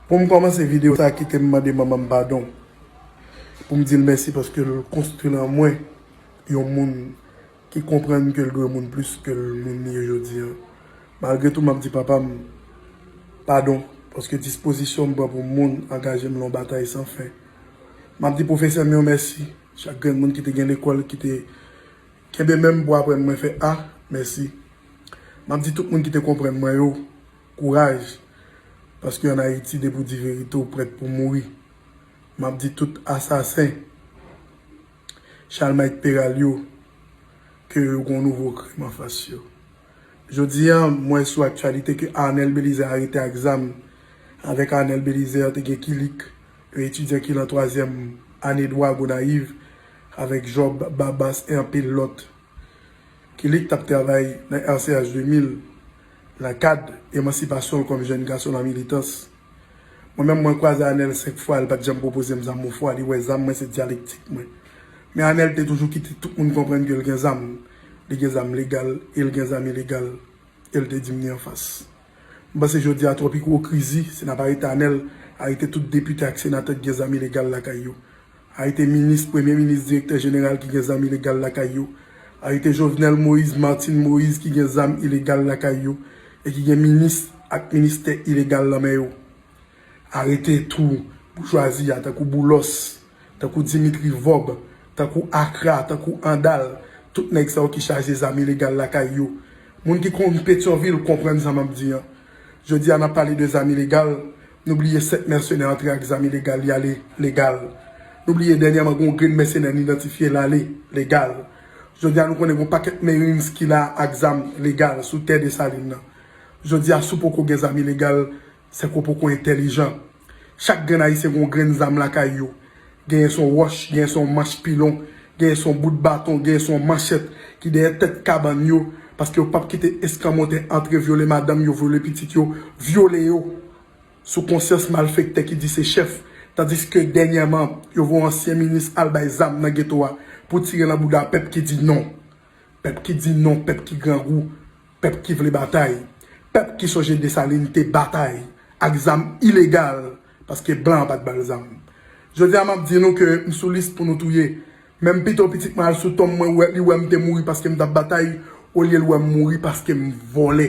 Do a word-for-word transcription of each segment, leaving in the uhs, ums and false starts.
Pou m kòmanse videyo sa, kite m mande manman m padon. Pou m di l mèsi paske l konstwi nan mwen yon moun ki konprann ke l dwe moun plis ke l moun li ye jodi a. Malgre tou, m ap di papa m padon paske dispozisyon m pran pou moun angaje m nan yon batay san fen. M ap di pwofesè m yo mèsi, chak grenn moun ki te gen lekòl, ki te kenbe men m pou aprann mwen fè A, mèsi. M ap di tout moun ki te konprann mwen yo, kouraj, paske ann Ayiti, depi w di verite, w prèt pou mouri. M ap di tout asasen Chalmay Peral yo ke yo gen yon nouvo krim anfas yo. Jodi a, m wè sou aktyalite ke Arnel Belizaire arete ak zam. Avèk Arnel Belizaire, te gen Kilik, yon etidyan ki nan twazyèm ane dwa Gonayiv, avèk Job Babas e anpil lòt. Kilik t ap travay nan R C H de mil, nan kad emansipasyon l kòm jèn gason nan militans. Mwen menm, mwen kwaze Arnel senk fwa, li pa t janm pwopoze m zam yon fwa, li wè zam mwen se dyalektik mwen. Men Arnel te toujou kite tout moun konprann ke l gen zam. Li gen zam legal e l gen zam ilegal, e l te di m li anfas. M panse jodi a twòp ipokrizi, si n ap arete Arnel, arete tout depite ak senatè ki gen zam ilegal lakay yo. Arete minis, premye minis, direktè jeneral ki gen zam ilegal lakay yo. Arete Jovenel Moïse, Martine Moïse ki gen zam ilegal lakay yo e ki gen minis ak ministè ilegal nan men yo. Arete tou boujwazi a, tankou Boulos, tankou Dimitri Vorbe, tankou Akra, tankou Andal, tout nèg sa yo ki chaje zam ilegal lakay yo. Moun ki konn Petyonvil konprann sa m ap di an. Jodi a, n ap pale de zam ilegal, nou bliye sèt mèsenè antre ak zam ilegal, y ale legal. Nou bliye dènyèman gen yon grenn mèsenè n idantifye l ale legal. Jodi a, nou konnen gen yon pakèt Marines ki la ak zam legal sou tè Desalin nan. Jodi a, si w poko gen zam ilegal, se ke w poko entèlijan. Chak grenn Ayisyen gen yon grenn zam lakay yo. Genyen se yon wòch, genyen se yon manch pilon, genyen se yon bout baton, genyen se yon manchèt ki dèyè tèt kabann yo, paske yo p ap kite eskanmòtè antre vyole madanm yo, vyole pitit yo, vyole yo sou konsyans malfektè ki di se chèf, tandiske dènyèman, yo voye ansyen minis al bay zam nan geto a pou tire nan bouda pèp ki di non. Pèp ki di non, pèp ki grangou, pèp ki vle batay, pèp ki sonje Desalin te batay ak zam ilegal, paske blan an pa t ba l zam. Jodi a, m ap di nou ke m sou lis pou nou touye. Men m pito pitit mwen al sou tonm mwen, wè, li wè m te mouri paske m t ap batay, olye l wè m mouri paske m vòlè.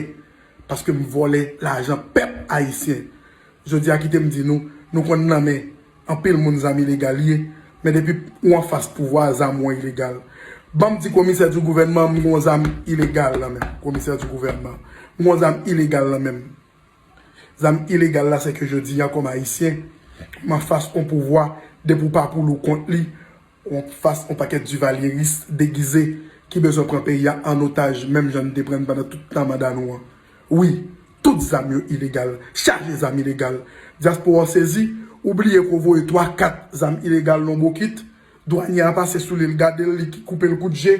Paske m vòlè lajan pèp ayisyen. Jodi a, kite m di nou, nou konn nan men anpil moun zam ilegal ye, men depi ou anfas pouvwa, zam ou an ilegal. Ban m di komisè di gouvènman, m gon zam ilegal nan men m. Komisè di gouvènman, m gon zam ilegal nan men m. Zam ilegal la, se ke jodi a, kòm ayisyen, m anfas on pouvwa, depi w pa pou l ou kont li, ou anfas on pakèt divalyeris degize ki bezwen pran peyi a an otaj, menm jan n te pran n pandan tout tan manda nou an. Wi, tout zam yo ilegal, chaje zam ilegal. Dyaspora w sezi, ou bliye ke w voye twa, kat zam ilegal nan bokit, dwanye a pase sou li, l gade l, li koupe l kout je,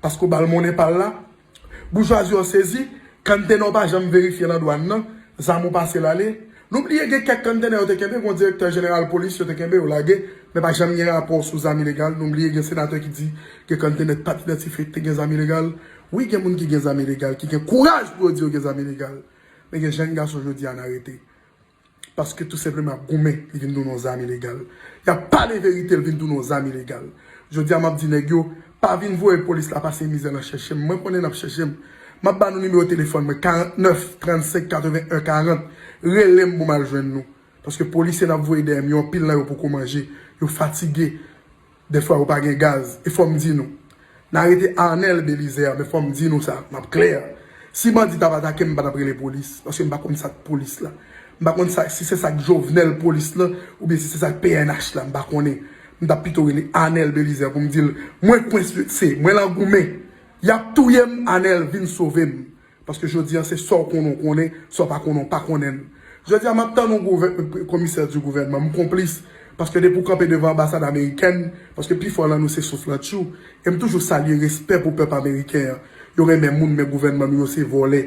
paske w ba l monnen pa l la. Boujwazi an sezi, kantena w pa janm verifye nan dwàn nan, zam ou pase l ale. Nou bliye gen kèk kantena yo te kenbe, gon direktè jeneral polis yo te kenbe, yo lage, men pa janm gen rapò sou zam ilegal. Nou bliye gen senatè ki di gen kantena ki pa t idantifye ki te gen zam ilegal. Wi, gen moun ki gen zam ilegal, ki gen kouraj pou yo di yo gen zam ilegal. Men gen jèn gason jodi a n arete. Paske tou senpleman ap goumen, li vin tounen yon zam ilegal. Y ap pale verite, li vin tounen yon zam ilegal. Jodi a, m ap di nèg yo, pa vin voye polis la pase mizè nan chèche m. Mwen konnen n ap chèche m. M ap ba nou nimewo telefòn mwen, karant nèf, trannsenk, katreven en, karant. Rele m pou m al jwenn nou. Paske polisye n ap voye dèyè m yo, anpil nan yo poko manje. Yo fatige. Dèfwa yo pa gen gaz. E fò m di nou. N arete Arnel Belizaire, men fò m di nou sa, m ap klè. Si bandi t ap atake m, m pa t ap rele polis, paske m pa konn sa k polis la. M pa konn sa, si se sa k Jovenel polis lan, oubyen si se sa k P N H la, m pa konnen. M t ap pito rele Arnel Belizaire pou m di l, mwen kwense, mwen lan goumen. Y ap touye m, Arnel, vin sove m. Paske jodi a, se sa w konnen, w konnen, sa w pa konnen, w pa konnen l. Jodi a, m ap tann yon gouvè-, komisè di gouvènman, m konplis. Paske depi w kanpe devan anbasad amerikèn, paske pifò nan nou se souflantchou. E m toujou salye respè pou pèp ameriken an. Yo renmen moun, men gouvènman nou yo se vòlè.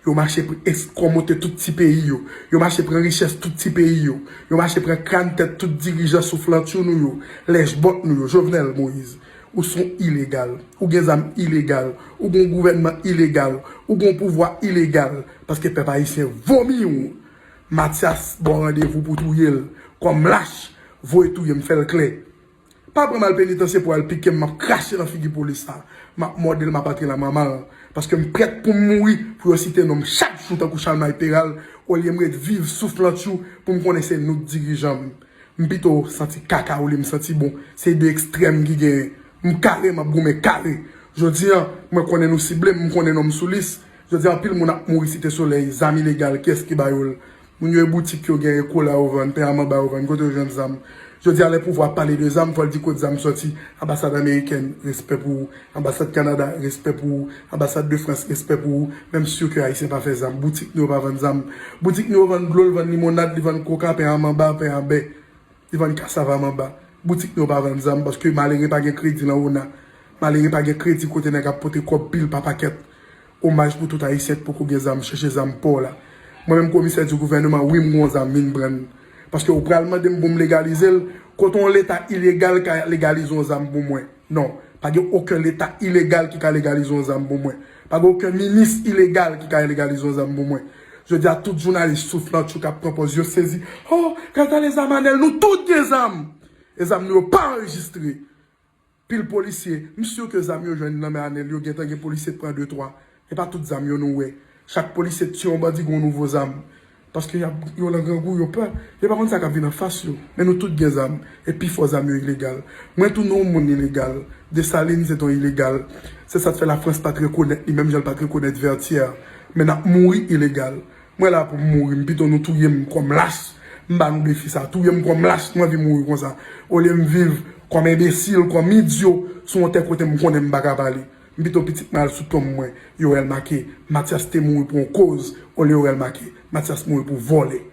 Yo mache pr-, eskòmote tout ti peyi yo. Yo mache pran richès tout ti peyi yo. Yo mache pran kràn tèt tout dirijan souflantchou nou yo, lèchbòt nou yo, Jovenel Moïse. Ou se yon ilegal. Ou gen zam ilegal. Ou gen yon gouvènman ilegal. Ou gen yon pouvwa ilegal. Paske pèp ayisyen vomi w. Matyas ba w randevou pou touye l. Kòm lach, voye touye m, fè l klè. Pa pran m al penitansye pou al pike m, m ap krache nan figi polis la. M ap mòde l, m ap antre la manman l. Paske m prèt pou m mouri, pou yo site non m chak jou tankou Chalmay Peral, olye m ret viv souf lantchou pou m konnen se nou k dirijan m. M pito santi kaka olye m santi bon. Se de ekstrèm ki genyen. M kare, m ap goumen kare. Jodi a, mwen konnen nou sible m, m konnen non m sou lis. Jodi a, anpil moun ap mouri Site Solèy, zam ilegal, kiyès ki ba yo l? Moun yo e boutik yo genyen, kola yo vann, pen a manba yo vann, kote yo jwenn zam? Jodi a, lè pouvwa ap pale de zam, fò l di kot zam sòti. Anbasad amerikèn, respè pou ou. Anbasad Kanada, respè pou ou. Anbasad de Frans, respè pou ou. Men m si ke Ayisyen pa fè zam. Boutik nou yo pa vann zam. Boutik nou yo vann dlo, l vann limonad, li vann koka, pen a manba, pen a bè. Li vann kasav a manba. Boutik nou yo pa vann zam, paske malere pa gen kredi nan ona. Malere pa gen kredi kote nèg ap pote kòb pil pa pakèt. Omaj pou tout Ayisyen k poko gen zam, chèche zam pa w la. Mwen menm komisè di gouvènman, wi m gon zam, vin pran l. Paske ou pral mande m pou m legalize l, kote yon leta ilegal ka legalize yon zam pou mwen? Non, pa gen okenn leta ilegal ki ka legalize yon zam pou mwen. Pa gen okenn minis ilegal ki ka legalize yon zam pou mwen. Jodi a, tout jounalis souf lantchou k ap pran pòz yo sezi. Oh, gad ale zam Anèl, nou tout gen zam! E zam nou yo pa anrejistre. Pil polisye, m si ke zam yo jwenn nan men Anèl yo, gentan gen polisye k pran de twa. E pa tout zam yo nou wè. Chak polisye k tiye yon bandi gen yon nouvo zam. Paske y ap, yo nan grangou, yo pè. Yo pa konn sa k ap vin anfas yo. Men nou tout gen zam. E pifò zam yo ilegal. Mwen tou nou moun ilegal. Desalin se t yon ilegal. Se sa k fè Lafrans pa t rekonèt li, menm jan l pa t rekonèt Vètyè. Men n ap mouri ilegal. Mwen la pou m mouri, m pito nou touye m kòm lach. M ba nou defi sa, touye m kòm lach, m anvi mouri konsa. Olye m viv kòm enbesil, kòm idyo, sou yon tè kote m konnen m pa ka pale. M pito pitit mwen al sou tonm mwen, yo wè l make, Matyas te mouri pou yon koz, olye yo wè l make, Matyas mouri pou vòlè.